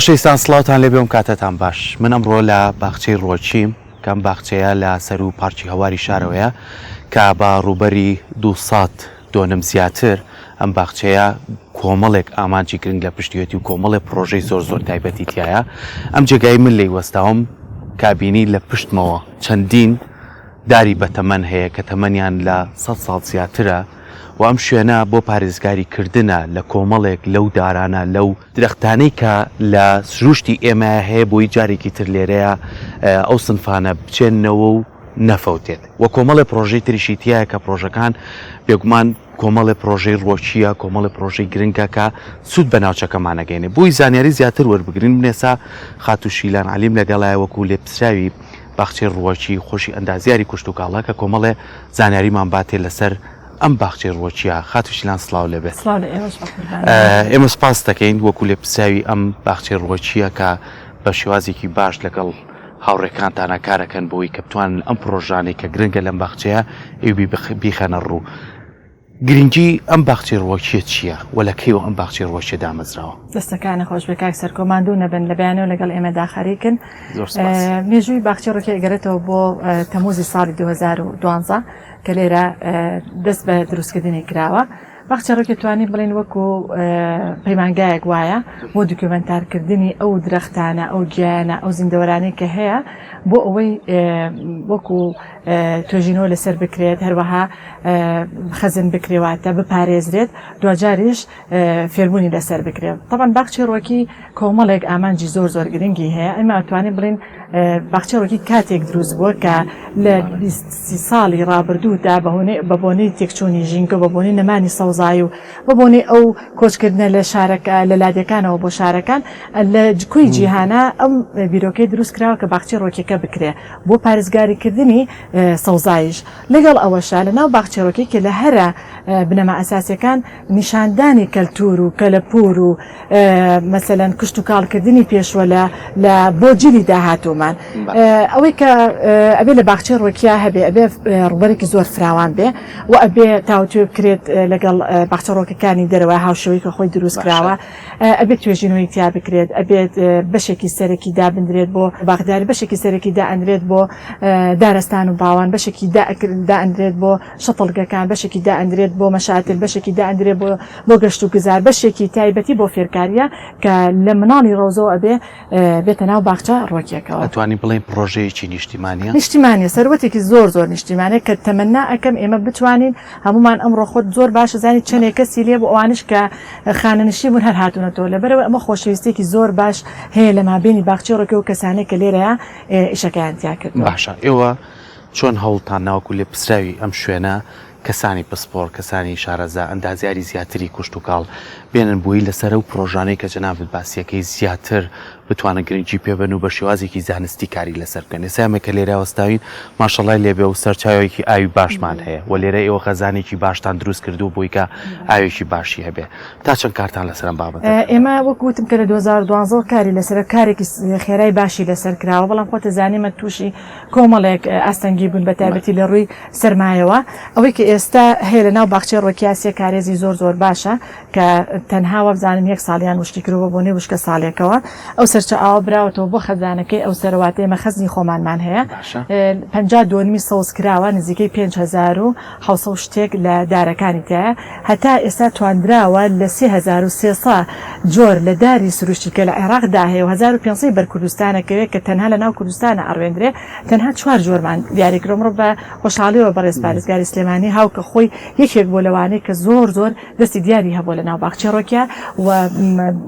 خۆشەویستان سڵاوتان لێبێ ئەم کاتەتان باش من ئەمڕۆ لە باخچەی ڕوەکیم کە ئەم باخچەیە لە سەروو پارکی هەواری شارەوەیە کە بە ڕووبەری 200 دۆنم زیاتر ئەم باخچەیە کۆمەڵێک ئامانجی گرنگ لە پشتیەتی و کۆمەڵێ پڕۆژەی زۆر زۆر تایبەتی تایە ئەم جێگای من لێی وەستاوم کابینی لە پشتمەوە چەندین داری بەتەمەن هەیە کە تەمەنیان لە سەد ساڵ زیاترە و ئەم شوێنە بۆ پارێزگاری کردنە لە کۆمەڵێک لەو دارانە لەو درەختانەی کە لە سروشتی ئێمە هەیە بۆی جارێکی تر لێرەیە ئەو سنفانە بچێننەوە و نەفەوتێت و کۆمەڵێ پڕۆژەی تریشی تیایە کە پڕۆژەکان بێگومان کۆمەڵێ پڕۆژەی ڕوەکییە کۆمەڵێ پڕۆژەی گرنگە کە سوود بە ناوچەکەمان ئەگەینێ بۆی زانیاری زیاتر وەربگرین من ئێستا خاتوو شیلان عەلیم لەگەڵایە وەکوو لێپرسراوی باخچەی ڕووەکی خۆشی ئەندازیاری کوشتوکاڵە کە کۆمەڵێ زانیاریمان باتێ لەسەر ئەم باخچەی ڕووەکیە خاتوو شیلان سڵاو لێبێت. سڵاو لە ئێوەش بەقوربان. ئێمە سپاست دەکەین وەکوو لێپرسراوی ئەم باخچەی ڕووەکیە کە بە شێوازێکی باش لەگەڵ هاوڕێکانتانە کارەکەن بۆی کە بتوانن ئەم پڕۆژانەی کە گرنگە لەم باخچەیە ئێو بیخەنە ڕوو. گرنگی ئەم باخچەی ڕووەکیە چییە و لە کەیەوە ئەم باخچەی ڕووەکیە دامەزراوە؟ دەستەکانت خۆش بێ کاک سەرکۆ ماندوو نەبن لە بەیانەوە لەگەڵ ئێمەدا خەریکن. زۆر سپاس. مێژووی باخچەی ڕووەکی ئەگەرێتەوە بۆ تەمووزی ساڵی 2012 کە لێرە دەست بە دروستکردنی کراوە. باخچەی ڕووەکی توانین بڵێین وەکو پەیمانگایەک وایە بۆ دوکیۆمێنتارکردنی ئەو درەختانە ئەو گیایانە ئەو زیندەوەرانەی کە هەیە بۆ ئەوەی وەکو توێژینەوە لەسەر بکرێت هەروەها خەزن بکرێ واتە بپارێزرێت دواجاریش فێربوونی لەسەر بکرێت تەبعەن باخچەی ڕووەکی کۆمەڵێک ئامانجی زۆر زۆر گرنگی هەیە ئێمە ئەتوانین بڵێین باخچەی ڕووەکی کاتێک دروست بووە کە لە 20 ساڵی ڕابردوودا بە بۆنەی تێکچوونی ژینگە بە بۆنەی نەمانی سەوزایی و بە بۆنەی ئەو کۆچکردنە لە شارەکە لە لادێکانەوە بۆ شارەکان لە کۆی جیهانە ئەم بیرۆکەی دروست کراوە کە باخچەی ڕووەکیەکە بکرێ بۆ پارێزگاریکردنی سەوزاییش لەگەڵ ئەوەشا لە ناو باخچەی ڕووەکی کە لە هەرە بنەما ئەساسیەکان نیشاندانی کەلتور و کەلەپور و مەسەلەن کشتوکاڵکردنی پێشوە لە لە بۆ جیلی داهاتوومان ئەوەی کە ئەبێ لە باخچەی ڕووەکیا هەبێ ئەبێ ڕووبەرێکی زۆر فراوان بێ و ئەبێ تاوتوێ بکرێت لەگەڵ باخچە ڕووەکەکانی دەرەوە هاوشێوەی کە خۆی دروست کراوە ئەبێت توێژینەوەی تیا بکرێت ئەبێت بەشێکی سەرەکی دابندرێت بۆ باخداری بەشێکی سەرەکی دائەنرێت بۆ دارستان و باوان بەشێکی دائەنرێت بۆ شەتڵگەکان، بەشێکی دائەندرێت بۆ مەشاتل، بەشێکی دائەندرێت بۆ بۆ گەشت و گوزار، بەشێکی تایبەتی بۆ فێرکارییە کە لە مناڵی ڕەوزەوە ئەبێ بێتە ناو باخچە ڕوەکیەکەوە. ئەتوانین بڵێین پڕۆژەیەکی نیشتیمانیە؟ نیشتیمانیە، سەروەتێکی زۆر زۆر نیشتیمانیە کە تەمەنا ئەکەم ئێمە بتوانین هەموومان ئەمڕۆ خۆت زۆر باش ئەزانی چەنێ کەسی لێ بوو ئەوانەش کە خانەنشین بوون هەر هاتوونەتەوە لەبەرئەوەی ئەمە خۆشەویستیەکی زۆر باش هەیە لە مابەینی باخچەی ڕوەکی و کەسانەی کە لێرەیا ئیشەکەیان تیا کردووە. باشە ئێوە چۆن هەوڵتان نا وەکو لێپرسراوی ئەم شوێنە کەسانی پسپۆڕ، کەسانی شارەزا، ئەندازیاری زیاتری کوشتوکاڵ بێنن بۆی لەسەر ئەو پڕۆژانەی کە جەنابت باسیەکەی زیاتر بتوانن گرنگی پێ بەن و بە شێوازێکی زانستی کاری لەسەر بکەن. ئێستا ئێمە کە لێرە وەستاوین ماشەڵای لێبێ و سەرچاوێکی ئاوی باشمان هەیە و لێرە ئێوە خەزانێکی باشتان دروست کردووە بۆی کە ئاوێکی باشی هەبێ. تا چەند کارتان لەسەر ئەم بابەتە کردووە؟ ئێمە وەک وتم کە لە 2012 وە کاری لەسەرە کارێکی خێرای باشی لەسەر کراوە بەڵام خۆت ئەزانی ئێمە تووشی کۆمەڵێک ئاستەنگی بوون بە تایبەتی لە ڕووی سەرمایەوە ئەوەی کە ئێستا هەیە لە ناو باخچەی ڕۆکیا سێ کارێزی زۆر زۆر باشە کە تەنها وابزانم یەک ساڵیان وشکی کردووە بۆ نێو وشکە ساڵێکەوە ئەو سەرچە ئاوە براوەتەوە بۆ خەزانەکەی ئەو سەرەواتە ئێمە خەزنی خۆمانمان هەیە 50 دۆنمی سەوز کراوە نزیکەی 5700 شتێک لە دارەکانی تایە هەتا ئێستا تواندراوە لە 3300 جۆر لە داری سروشتی کە لە عێراقدا هەیە و 1500 بەر کوردستانە کەوێ کە تەنها لە ناو کوردستانە ئەڕوێندرێ تەنها چوار جۆرمان دیاری کرد ئەمڕۆ بە خۆشحاڵیەوە بەڕێز پارێزگاری سلێمانی هاو کە خۆی یەکێک بووە لەوانەی کە زۆر زۆر دەستی دیاری هەبووە لە ناو باخچەی ڕۆکیا و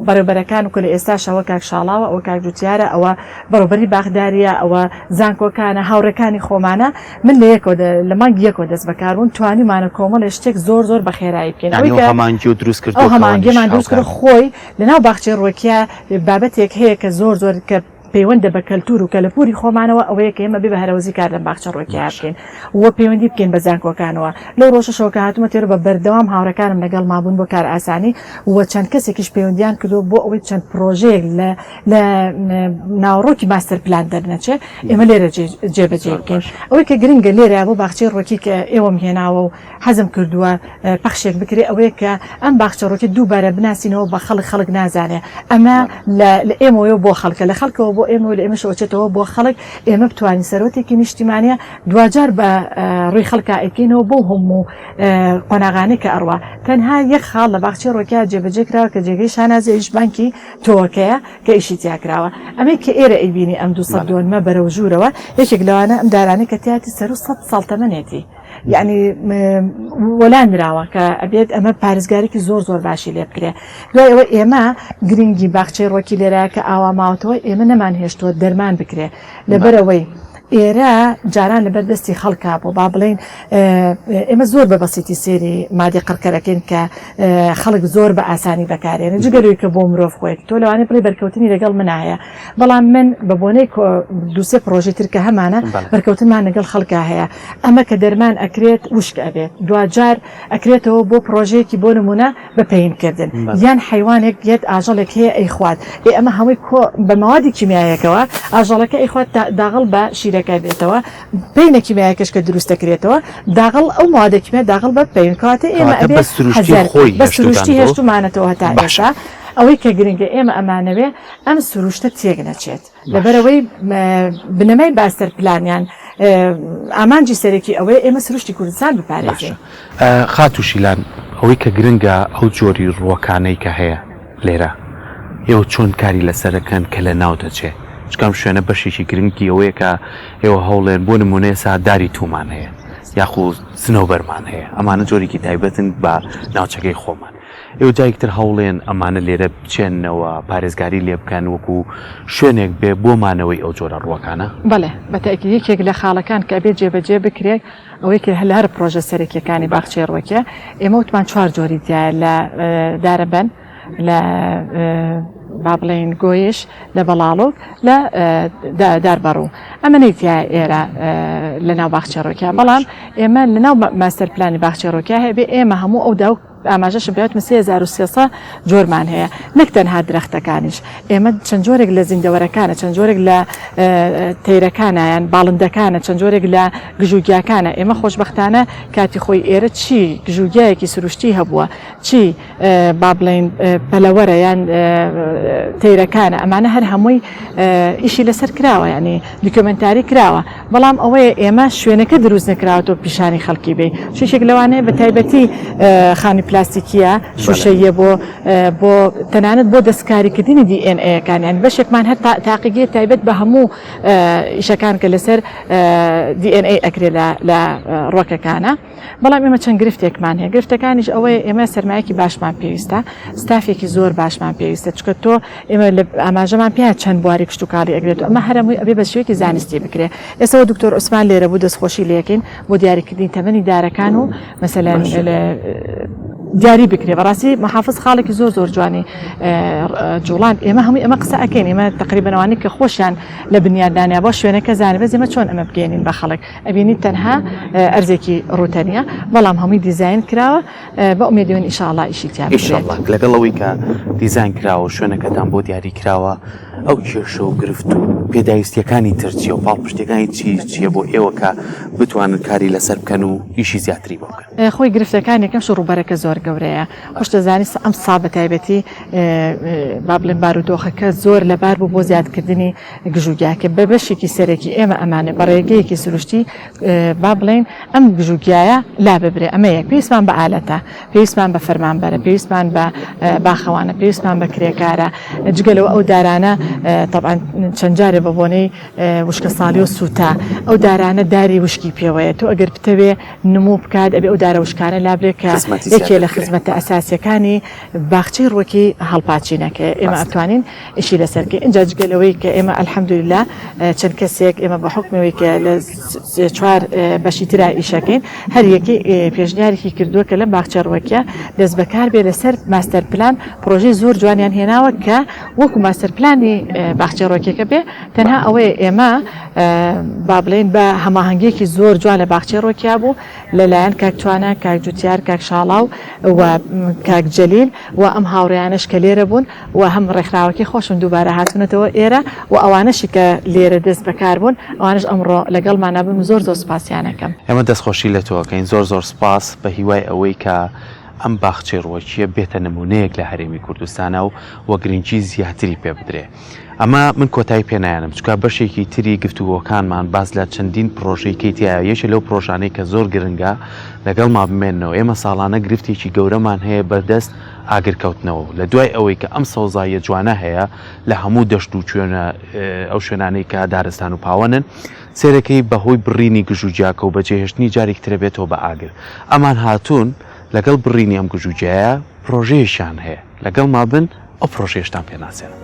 بەڕێوبەرەکان و کە لە ئێستاشەوە کاک شاڵاوە ئەوە کاک جوتیارە ئەوە بەڕێوبەری باخداریە ئەوە زانکۆکانە هاوڕێکانی خۆمانە من لە یەکەوە لە مانگی یەکەوە دەست بەکار بووم توانیمانە کۆمەڵێ شتێک زۆر زۆر بە خێرایی بکەین ئەوەی کە هەمانگی دروست کرد ئەو هەمانگیمان دروست کرد خۆی لە ناو باخچەی ڕۆکیا بابەتێک هەیە کە زۆر زۆر کە. پەیوەندە بە کەلتور و کەلەپوری خۆمانەوە ئەوەیە کە ئێمە بێ بە هەرەوەزی کار لەم باخچە ڕوەکیە بکەین و پەیوەندی بکەین بە زانکۆکانەوە. لەو ڕۆژەشەوە کە هاتوومە تێرە بە بەردەوام هاوڕێکانم لەگەڵما بوون بۆ کارئاسانی و چەند کەسێکیش پەیوەندیان کردووە بۆ ئەوەی چەند پڕۆژەیەک لە لە ناوەڕۆکی ماستەر پلان دەرنەچێ ئێمە لێرە جێبەجێ بکەین. ئەوەی کە گرنگە لێرە بۆ باخچەی ڕوەکی کە ئێوەم هێناوە و حەزم کردووە پەخشێک بکرێ ئەوەیە کە ئەم باخچە ڕوەکی دووبارە بناسینەوە بە خەڵک، خەڵک نازانێ ئەمە لە لە ئێمەوەیە بۆ خەڵکە، لە خەڵکەوە بۆ ئێمە و لە ئێمەشەوە ئەچێتەوە بۆ خەڵک، ئێمە بتوانین سەروەتێکی نیشتیمانیە دواجار بە ڕووی خەڵکا ئەیکەینەوە بەو هەموو قۆناغانەی کە ئەڕوا. تەنها یەک خاڵ لە باخچەی ڕۆکیا جێبەجێ کراوە کە جێگەی شانازیە ئەویش بانکی تۆوەکەیە کە ئیشی تیا کراوە. ئەمەی کە ئێرە ئەیبینی ئەم 200 دۆنمە بەرەو ژوورەوە یەکێک لەوانە ئەم دارانەی کە تیاتی سەروو 100 ساڵ تەمەنێتی. یەعنی وەلا نراوە کە ئەبێت ئەمە پارێزگاریی زۆر زۆر باشی لێ بکرێ. دوای ئەوە ئێمە گرنگی باخچەی ڕۆکی لێرە کە ئاوا ماوەتەوە ئێمە نەمانهێشتووە دەرمان بکرێ. لەبەرئەوەی ئێرە جاران لەبەر دەستی خەڵکا بوو با بڵێین ئێمە زۆر بە بەسیتی سێری مادی قڕکەرەکەین کە خەڵک زۆر بە ئاسانی بەکارێنە جگە لەوەی کە بۆ مرۆڤ خۆیت تۆ لەوانەیە بڵێی بەرکەوتنی لەگەڵ منا هەیە بەڵام من بە بۆنەی دووسێ پرۆژەی تر کە هەمانە بەرکەوتنمان لەگەڵ خەڵکا هەیە ئەمە کە دەرمان ئەکرێت وشک ئەبێت دواجار ئەکرێتەوە بۆ پرۆژەیەکی بۆ نمونە بە پەین کردن یان حەیوانێک یەت ئاژەڵێک هەیە ئەیخوات ئێ ئەمە هەمووی کۆ بە مەوادی کیمیایەکەوە ئاژەڵەکە ئەیخوات تا داغڵ بە شیرەکە بێتەوە پەینە کیمیایەکەش کە دروست دەکرێتەوە داغڵ ئەو مەوادە کیمیا داغڵ بە پەین کەواتە ئێمە کەواتە ئەبێ بە سروشتی حەزەر خۆی بە سروشتی هێشتووتانەوە هێشتوومانەتەوە هەتا باشە ئێستا ئەوەی کە گرنگە ئێمە ئەمانەوێ ئەم سروشتە تێک نەچێت. باشە. لەبەرئەوەی بنەمای ماستەر پلانیان ئامانجی سەرەکی ئەوەیە ئێمە سروشتی کوردستان بپارێزین. باشە خاتوو شیلان ئەوەی کە گرنگە ئەو جۆری ڕووەکانەی کە هەیە لێرە ئێوە چۆن کاری لەسەر ئەکەن کە لە ناو دەچێ چونکە ئەم شوێنە بەشێکی گرنگی ئەوەیە کە ئێوە هەوڵێن بۆ نموونە ئێستا داری توومان هەیە یاخو سنەوبەرمان هەیە ئەمانە جۆرێکی تایبەتن بە ناوچەکەی خۆمان ئێوە جارێکی تر هەوڵێن ئەمانە لێرە بچێننەوە پارێزگاری لێ بکەن وەکو شوێنێک بێ بۆ مانەوەی ئەو جۆرە ڕووەکانە؟ بەڵێ بە تەئکید یەکێک لە خاڵەکان کە ئەبێ جێبەجێ بکرێت ئەوەی کە لە هەر پڕۆژە سەرەکیەکانی باخچەی ڕووەکیە ئێمە وتمان چوار جۆری تیایە لە دارەبەن لە با بڵێین گۆیش لە بەڵاڵۆک لە داربەڕوو ئەمە نەیتیایە ئێرە لە ناو باخچەی ڕووەکیە بەڵام ئێمە لە ناو ماستەر پلانی باخچەی ڕووەکیە هەبێ ئێمە هەموو ئەو داو ئاماژەشم پێ وتم 3300 جۆرمان هەیە نەک تەنها درەختەکانیش ئێمە چەند جۆرێک لە زیندەوەرەکانە چەند جۆرێک لە تەیرەکانە یان باڵندەکانە چەند جۆرێک لە گژوگیاکانە ئێمە خۆشبەختانە کاتی خۆی ئێرە چی گژوگیایەکی سروشتی هەبووە چی با بڵێین پەلەوەرە یان تەیرەکانە ئەمانە هەر هەمووی ئیشی لەسەر کراوە ینی دیکۆمنتاری کراوە بەڵام ئەوەیە ئێمە شوێنەکە دروست نەکراوە تۆ پیشانی خەڵکی بی شتێک لەوانەیە بە تایبەتی خانی پلاستیکیە شوشەیە بۆ بۆ تەنانەت بۆ دەستکاریکردنی دی ئێن ئەیەکان یان بەشێکمان هەر تاقیگەی تایبەت بە هەموو ئیشەکان کە لەسەر دی ئێن ئەی ئەکرێ لە ڕۆکەکانە. بەڵام ئێمە چەند گرفتێکمان هەیە گرفتەکانیش ئەوەیە ئێمە سەرمایەکی باشمان پێویستە ستافێکی زۆر باشمان پێویستە چونکە تۆ ئێمە لە ئاماژەمان پێیان چەند بواری کشتوکاڵی ئەگرێت و ئەمە هەرەمووی ئەبێ بە شێوەیەکی زانستی بکرێ ئێسەوە دکتۆر عوسمان لێرە بوو دەستخۆشی لێکەین بۆ دیاریکردنی تەمەنی دارەکان و مەسەلەن دیاری بکرێ بەڕاستی محافز خاڵێکی زۆر زۆر جوانی جوڵان ئێمە هەمووی ئەمە قسە ئەکەین ئێمە تقریبا ئەوانەی کە خۆشیان لە بنیاددانیا بۆ شوێنەکە زانێ بەس ئێمە چۆن ئەمە بگەێنین بە خەڵک ئەبینیت تەنها ئەرزێکی ڕووتەنیە بەڵام هەمووی دیزاین کراوە بە ئومێدەوەین ئیشاڵا ئیشی تیا بکرێت. ئیشاڵا لەگەڵ ئەوەی کە دیزاین کراوە و شوێنەکەتان بۆ دیاری کراوە ئەو کێشە و گرفت و پێداویستیەکانی تر چیە و پاڵپشتیەکانی چی چیە بۆ ئێوە کە بتوانن کاری لەسەر بکەن و ئیشی زیاتری بۆ بکەن؟ خۆی گرفتەکان یەکەم شت ڕووبەرەکە زۆر گەورەیە خۆش دەزانی ئەم ساڵ بە تایبەتی با بڵێم بارودۆخەکە زۆر لەبار بوو بۆ زیادکردنی گژوگیاکە بە بەشێکی سەرەکی ئێمە ئەمانە بە ڕێگەیەکی سروشتی با بڵێین ئەم گژوگیایە لا ببرێ ئەمە یەک پێویستمان بە ئالەتە پێویستمان بە فەرمانبەرە پێویستمان بە باخەوانە پێویستمان بە کرێکارە جگە لەوە ئەو دارانە تەبعەن چەند جارێ بە بۆنەی وشکە ساڵی و سووتا ئەو دارانە داری وشکی پێوەیە تۆ ئەگەر بتەوێ نموو بکات ئەبێ ئەو دارە وشکانە لابرێ کە یەکێ لە خزمەتە ئەساسیەکانی باخچەی ڕوەکی هەڵپاچینەکەیە ئێمە ئەتوانین ئیشی لەسەر کەین ئینجا جگە لەوەی کە ئێمە الحمدللە چەند کەسێک ئێمە بە حوکمی ئەوەی کە لە چوار بەشی ترا ئیشەکەین هەر یەکەی پێشنیارێکی کردووە کە لەم باخچە ڕوەکیە دەست بەکار بێ لەسەر ماستەر پلان پڕۆژەی زۆر جوانیان هێناوە کە وەکو ماستەر پلانی. باخچەی ڕۆکیەکە بێ تەنها ئەوەیە ئێمە با بڵێین بە هەماهەنگیەکی زۆر جوان لە باخچەی ڕۆکیا بوو لەلایەن کاک توانا، کاک جوتیار، کاک شاڵاو و کاک جەلیل و ئەم هاوڕێیانەش کە لێرە بوون و هەم ڕێکخراوەکەی خۆشم دووبارە هاتوونەتەوە ئێرە و ئەوانەشی کە لێرە دەست بەکار بوون ئەوانەش ئەمڕۆ لەگەڵمانا بوون زۆر زۆر سوپاسیان ئەکەم. ئێمە دەستخۆشی لە تۆ ئەکەین زۆر زۆر سوپاس بە هیوای ئەوەی کە ئەم باخچەی ڕووەکییە بێتە نموونەیەک لە هەرێمی کوردستانا و و گرنگی زیاتری پێ بدرێ. ئەمە من کۆتایی پێ نایەنم چونکە بەشێکی تری گفتوگۆکانمان باس لە چەندین پرۆژەی کەی تیایە یەکێ لەو پرۆژانەی کە زۆر گرنگە لەگەڵما بمێننەوە ئێمە ساڵانە گرفتێکی گەورەمان هەیە بەردەست ئاگرکەوتنەوە لە دوای ئەوەی کە ئەم سەوزاییە جوانە هەیە لە هەموو دەشت و کوێنە ئەو شوێنانەی کە دارستان و پاوەنن سێرەکەی بەهۆی بڕینی گژوگیاکە و بەجێهێشتنی جارێکی ترە بێتەوە بە ئاگر ئەمان هاتوون لەگەڵ بڕینی ئەم گژوگیایە پرۆژەیەکیان هەیە لەگەڵما بن ئەو پرۆژەیەشتان پێ ناسێنم.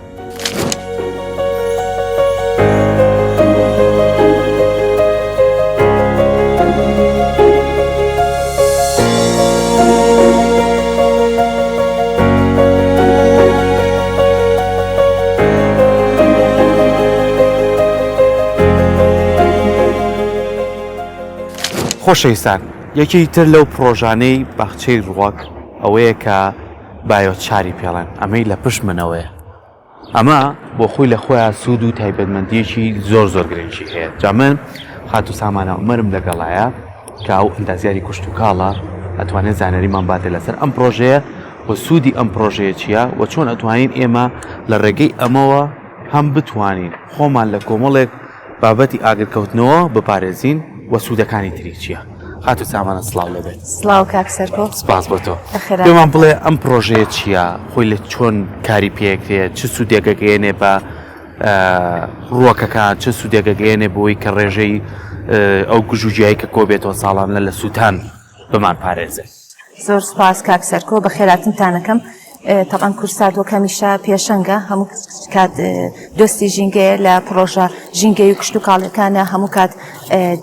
خۆشەویستان یەکێکی تر لەو پڕۆژانەی باخچەی ڕوەک ئەوەیە کە بایۆچاری پێڵێن ئەمەی لە پشت منەوەیە ئەمە بۆ خۆی لە خۆیان سوود و تایبەتمەندیەکی زۆر زۆر گرنگی هەیە جا من خاتوو سامانە عومەرم لەگەڵایە کە ئەو ئەندازیاری کشتوکاڵە ئەتوانێت زانیاریمان باتێ لەسەر ئەم پرۆژەیە و سوودی ئەم پرۆژەیە چییە و چۆن ئەتوانین ئێمە لە ڕێگەی ئەمەوە هەم بتوانین خۆمان لە کۆمەڵێک بابەتی ئاگرکەوتنەوە بپارێزین و سوودەکانی تری چییە؟ خاتوو سامانە سڵاو لێبێت. سڵاو کاک سەرکۆ. سپاس بۆ تۆ. پێمان بڵێ ئەم پرۆژەیە چییە؟ خۆی لە چۆن کاری پێکرێت؟ چ سوودێک ئەگەیەنێ بە ڕووەکەکان؟ چ سوودێک ئەگەیەنێ بۆی کە ڕێژەی ئەو گژوگیای کە کۆبێتەوە ساڵانە لە سووتان بمان پارێزێت؟ زۆر سوپاس کاک سەرکۆ بەخێراتنتان ئەکەم تەبعەن کورسات وەک هەمیشە پێشەنگە هەموو کات دۆستی ژینگەیە لە پڕۆژە ژینگەی و کشتوکاڵیەکانە هەموو کات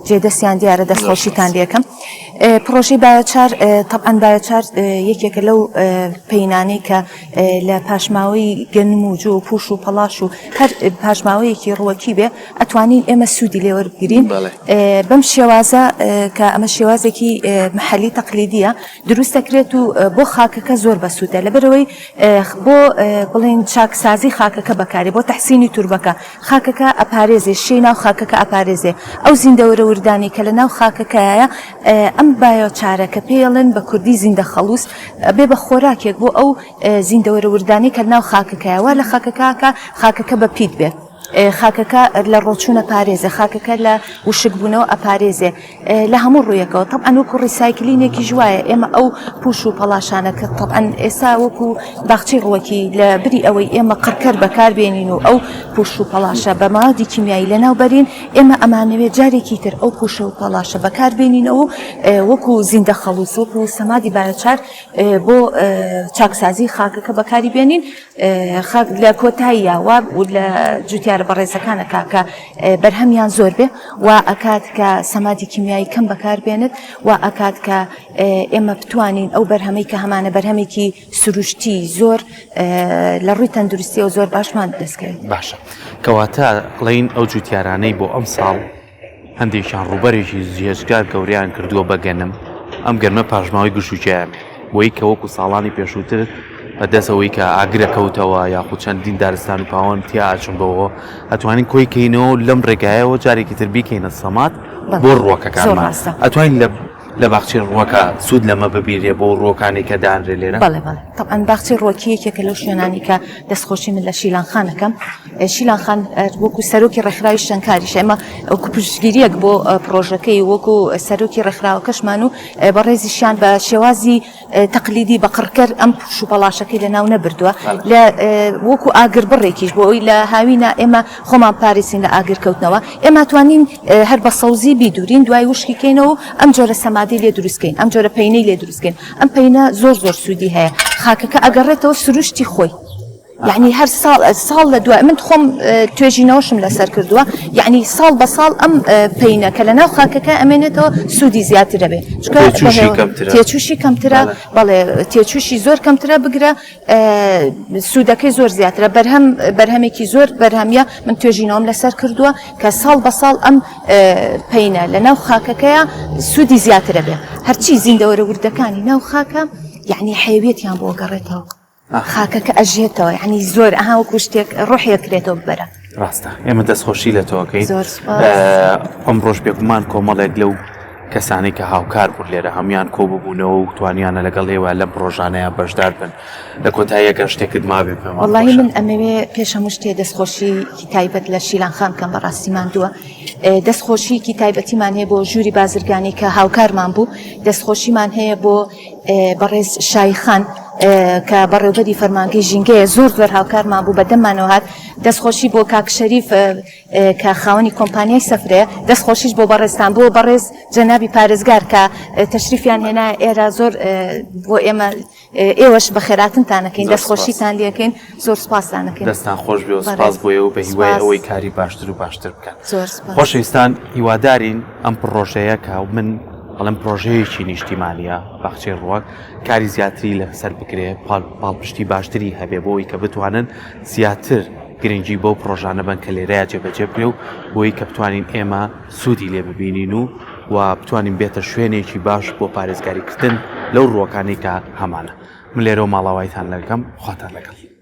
جێدەستیان دیارە دەستخۆشیتان لێکەم پڕۆژەی بایۆچار تەبعەن بایۆچار یەکێکە لەو پەینانەی کە لە پاشماوەی گەنم و جۆ و پوش و پەڵاش و هەر پاشماوەیەکی ڕوەکی بێ ئەتوانین ئێمە سوودی لێوەربگرین بەم شێوازە کە ئەمە شێوازێکی محەلی تەقلیدیە دروست دەکرێت و بۆ خاکەکە زۆر بەسوودە لەبەرەوەی بۆ بڵین چاکسازی خاکەکە بەکاری بۆ تەحسینی توربەکە خاکەکە ئەپارێزێ شێی ناو خاکەکە ئەپارێزێ ئەو زیندەوەرە وردانی کە لە ناو خاکەکەیە ئەم بایۆچارە کە پێڵێن بە کوردی زیندە خەڵوز بێ بە خۆراکێک بۆ ئەو زیندەوەرە وردانی کە ناو خاکەکەیە وا لە خاکەکە خاکەکە بە پیت بێت. خاکەکە لە ڕۆچوون ئەپارێزێ، خاکەکە لە وشکبوونەوە ئەپارێزێ لە هەموو ڕوویەکەوە، تەبعەن وەکو recycling ێکیش وایە، ئێمە ئەو پوش و پەڵاشانە کە تەبعەن ئێستا وەکو باخچەی ڕووەکی لە بری ئەوەی ئێمە قڕکەر بەکار بێنین و ئەو پوش و پەڵاشە بە مادی کیمیایی لەناو بەرین، ئێمە ئەمانەوێت جارێکی تر ئەو پوشە و پەڵاشە بەکار بێنینەوە و وەکو زیندە خەڵوز، وەکو سەمادی biochar بۆ چاکسازی خاکەکە بەکاری بێنین. خاک لە کۆتاییا وا لە جوتیارە بەڕێزەکان ئەکا کە بەرهەمیان زۆر بێ وا ئەکات کە سەمادی کیمیایی کەم بەکار بێنێت وا ئەکات کە ئێمە بتوانین ئەو بەرهەمەی کە هەمانە بەرهەمێکی سروشتی زۆر لە ڕووی تەندروستیەوە زۆر باشمان دەستکەوێت. باشە کەواتە ئەڵێین ئەو جوتیارانەی بۆ ئەمساڵ هەندێکیان ڕووبەرێکی زیێجگار گەورەیان کردووە بە گەنم، ئەم گەنمە پاشماوەی گژوگیایان بۆی کە وەکو ساڵانی پێشووتر بە دەست ئەوەی کە ئاگرە کەوتەوە یاخود چەندین دارستان و پاوەن تیا ئەچن بەوە ئەتوانین کۆی کەینەوە لەم ڕێگایەوە جارێکی تر بیکەینە سەمات بۆ ڕووەکەکانمان ئەتوانین لە لە باخچەی ڕووەکە سوود لەمە ببینرێ بۆ ڕووەکانی کە دانرێ لێرە؟ بەڵێ بەڵێ تەبعەن باخچەی ڕووەکی یەکێکە لەو شوێنانی کە دەستخۆشی من لە شیلان خان ئەکەم شیلان خان وەکو سەرۆکی ڕێکخراوی شەنکاریش ئێمە وەکو پشتگیریەک بۆ پڕۆژەکەی وەکو سەرۆکی ڕێکخراوەکەشمان و بەڕێزیشیان بە شێوازی تەقلیدی بە قڕکەر ئەم پوش و پەڵاشەکەی لە ناو نەبردووە لە وەکو ئاگربڕێکیش بۆ ئەوی لە هاوینە ئێمە خۆمان پارێزین لە ئاگر کەوتنەوە ئێمە توانین هەر بە سەوزی بیدورین دوای وشکی کەینەوە و ئەم جۆرە سەمادەی لێ دروست کەین ئەم جۆرە پەینەی لێ دروست کەین ئەم پەینە زۆر زۆر سوودی هەیە خاکەکە ئەگەڕێتەوە سروشتی خۆی. یعنی هەر ساڵ ساڵ لە دوای من خۆم توێژینەوەشم لەسەر کردووە یعنی ساڵ بە ساڵ ئەم پەینە کە لە ناو خاکەکە ئەمێنێتەوە سوودی زیاتر دەبێت تێچووشی کەمترە بەڵێ تێچووشی زۆر کەمترە بگرە سوودەکەی زۆر زیاترە بەرهەم بەرهەمێکی زۆر بەرهەمیە من توێژینەوەم لەسەر کردووە کە ساڵ بە ساڵ ئەم پەینە لە ناو خاکەکەیە سوودی زیاترە بێ هەرچی زیندەوەرە وردەکانی ناو خاکە یعنی حەیویەتیان بۆ گەڕێتەوە خاکەکە ئەژێتەوە یعنی زۆر ئەها وەکو شتێک ڕۆحی ئەکرێتەوە ببەرە. ڕاستە ئێمە دەستخۆشی لە تۆکەین ئەمڕۆش بێگومان کۆمەڵێک لەو کەسانی کە هاوکار بوون لێرە هەموان کۆ ببوونەوە و توانیانە لەگەڵ ئێوە لەم پرۆژانەیە بەشدار بن لە کۆتاییە گەر شتێکت مابێ پێمان وەڵی من ئەمەوێ پێش هەموو شتێ دەستخۆشیکی تایبەت لە شیلان خان بکەم بەڕاستی ماندووە دەستخۆشیکی تایبەتیمان هەیە بۆ ژووری بازرگانی کە هاوکارمان بوو دەستخۆشیمان هەیە بۆ بەڕێز شای خان کە بەڕێوبەری فەرمانگەی ژینگەیە زۆر زۆر هاوکارمان بوو بەدەممانەوە هات دەستخۆشی بۆ کاک شەریف کە خاوەنی کۆمپانیای سەفرەیە دەستخۆشیش بۆ بەڕێزتان بۆ بەڕێز جەنابی پارێزگار کە تەشریفیان هێنا ئێرە زۆر بۆ ئێمە ئێوەش بەخێراتنتان ئەکەین دەستخۆشیتان لێکەین زۆر سپاستان ئەکەین. دەستتان خۆش بێ و سپاس بۆ ئێوە بە هیوای ئەوەی کاری باشتر و باشتر بکەن. زۆر سپاس. خۆشەویستان هیوادارین ئەم پڕۆژەیە کە من ئەڵێم پڕۆژەیەکی نیشتیمانیە باخچەی ڕووەک کاری زیاتری لەسەر بکرێ پاڵپشتی باشتری هەبێ بۆ ئەوەی کە بتوانن زیاتر گرنگی بەو پڕۆژانە بن کە لێرەیە جێبەجێ بکرێ و بۆی کە بتوانین ئێمە سوودی لێ ببینین و و بتوانین بێتە شوێنێکی باش بۆ پارێزگاریکردن لەو ڕووەکانەی کە هەمانە. من لێرەوە ماڵاوایتان لەکەم خواتان لەگەڵ.